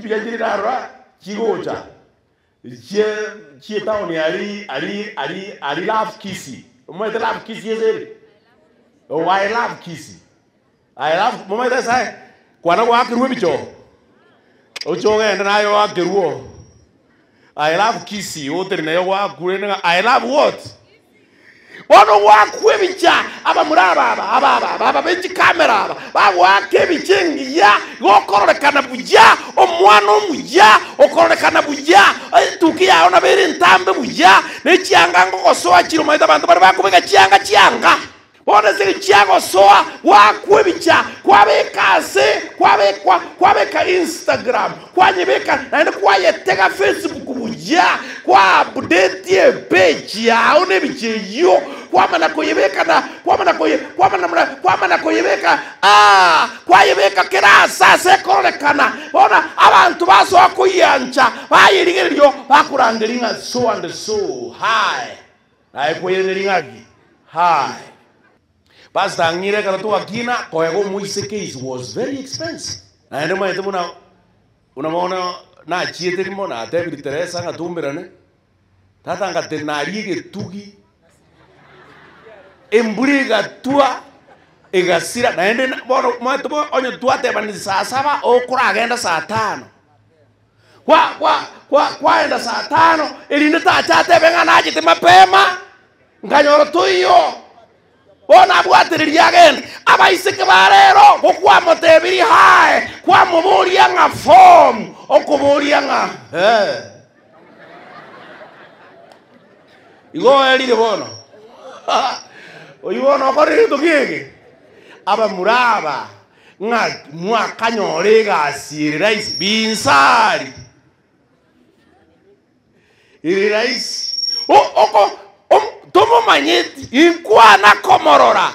Chimbuya chire narora chigocha chie chi'etown aria aria aria aria love Kisii. Omanyete love Kisii ase ere? Oh I love Kisii. I love momanyete ase aye? Kwana goakerwa ebichoo, oche ogende naye oakerwe oo. I love Kisii, otari naye ogoakwa rende ng'a I love what? Bono goakwa ebicha, abamura aba aba aba aba aba aba be chikamera aba, bagoaka ebicha engiya, gokororekana buya, omwana omuya, okororekana buya, etuki yao nabo ere entambe buya, ne chianga ngogosoa chire omanyete abanto baria bakobeka chianga chianga. Bono ase egechi agosoa, goakwa ebicha, kwabeka ase, kwabekwa, kwabeka Instagram, kwanyebeka naende kwayetega Facebook buya, kwa update epage yao na ebicha eyio, kwamana koyebeka na kwamana koye kwamana muna kwamana koyebeka aah kwayebeka kera ase ase ekororekana. Bono abanto basoa koyiancha, bayerigereria bakorangeria ng'a so and so, hi. Naye koiraneri ng'aki? Hi. Pastor ang'ire ekero twakina koega omoiseke is was very expensive. Naende omanyete buna buna bono nachiete rimo natebirie Teresa ng'a toumerane, tata ngatena aria egetugi, embura egatwa egasira naende bono omanyete bo onye twatebanire saa saba okoragenda saa tano. Kwa, kwa, kwa, kwaenda saa tano, erinde tacha atebe ng'a nachete mapema, nkanyora toiyo. Bono abwatereria agende. Abaiseke ba rero, gokwamotebirie hae, kwamoboria ng'a form, okoboria ng'a eh. Igo oerire bono. Oyio bono okorire gento kiege. Abamura aba. Ng'a mwakanyora egasi ere rahisi, binsari ere rahisi. Oko tomomanyeti, inkwana komorora,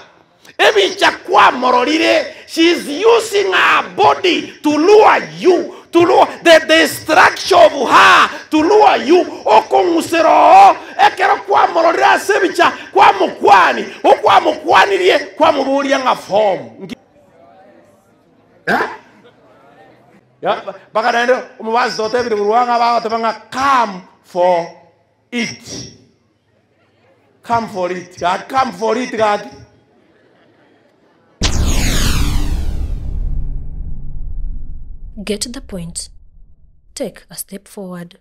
ebicha kwamororire, she is using her body to lure you, to lure the, the structure of her to lure you, okong'usera oo, ekero kwamororire ase ebicha, kwamokwani, okwamokwanirie, kwamoboria ng'a form. Mpaka naende omobasi otebire korwa ng'a bagoteba ng'a come for it, come for it, gaki come for it gaki. Get the point. Take a step forward.